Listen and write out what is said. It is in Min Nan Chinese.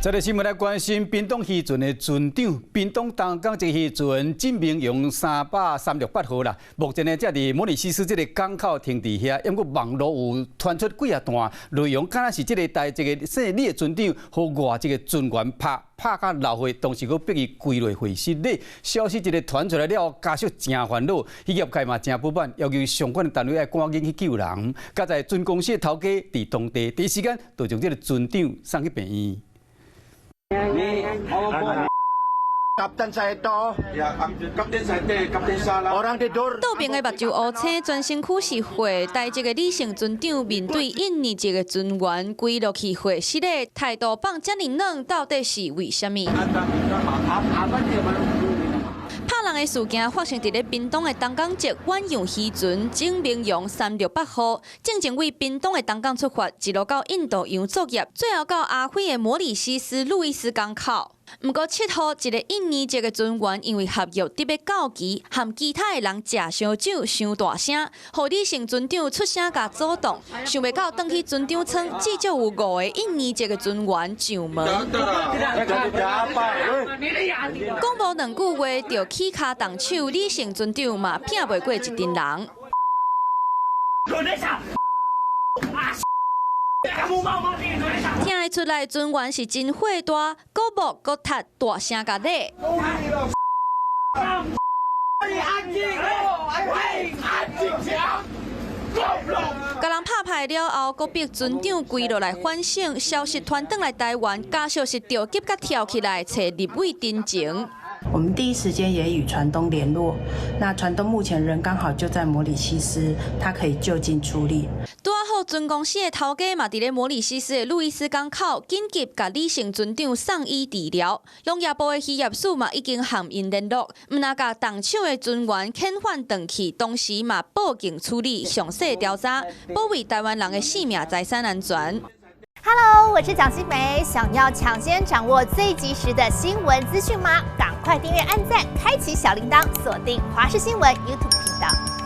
這个新聞來關心屏東漁船的船長，屏東東港這个漁船錦明洋336八號啦，目前呢，才佇摩里西斯這个港口停佇遐，毋過網路有傳出幾仔段內容，敢若是這个台籍的姓李的船長，予外籍的船員拍拍甲流血，當時閣逼伊跪落會失禮。消息一个傳出來了，家屬誠煩惱，漁業界嘛誠不滿，要求相關的單位愛趕緊去救人。佳哉船公司的頭家佇當地第一時間就將這个船長送去病院。 Kapten saya itu. Ya, Kapten saya itu, Kapten salah. Orang tidur. 倒爿的目睭烏青，全身區是血，台籍的李姓船長面對印尼籍的船員跪落去會失禮，態度放遮爾軟，到底是為啥物？拍人的事件發生佇咧屏東的東港籍遠洋漁船錦明洋368號，正前為屏東的東港出發，一路到印度洋作業，最後到阿非的摩里西斯路易斯港口。毋過7號，一个印尼籍的船員因為合約得欲到期，和其他的人食燒酒，傷大聲，予李姓船長出聲共阻擋，想袂到轉去船長艙，至少有五个印尼籍的船員上門。講無兩句話就起跤動手，李姓船長嘛拚袂過一陣人。 Indonesia. 聽得出來，船員是真火大，閣摸閣踢，大聲共咧。安靜，安靜共人拍敗了後，閣逼船長跪落來反省。消息傳轉來台灣，家屬是著急共跳起來，揣立委陳情。我們第一時間也與船東聯絡，那船東目前人剛好就在摩里西斯，他可以就近處理。拄好船公司的頭家嘛佇咧摩里西斯的路易斯港口，緊急共李姓船長送醫治療。農業部的漁業署嘛已經和𪜶聯絡，毋但共動手的船員遣返轉去，同時嘛報警處理，詳細調查，保衛台灣人的性命財產安全。 Hello，我是蔣新梅，想要搶先掌握最及時的新聞資訊嗎？趕快訂閱、按讚、開啟小鈴鐺，鎖定華視新聞 YouTube 頻道。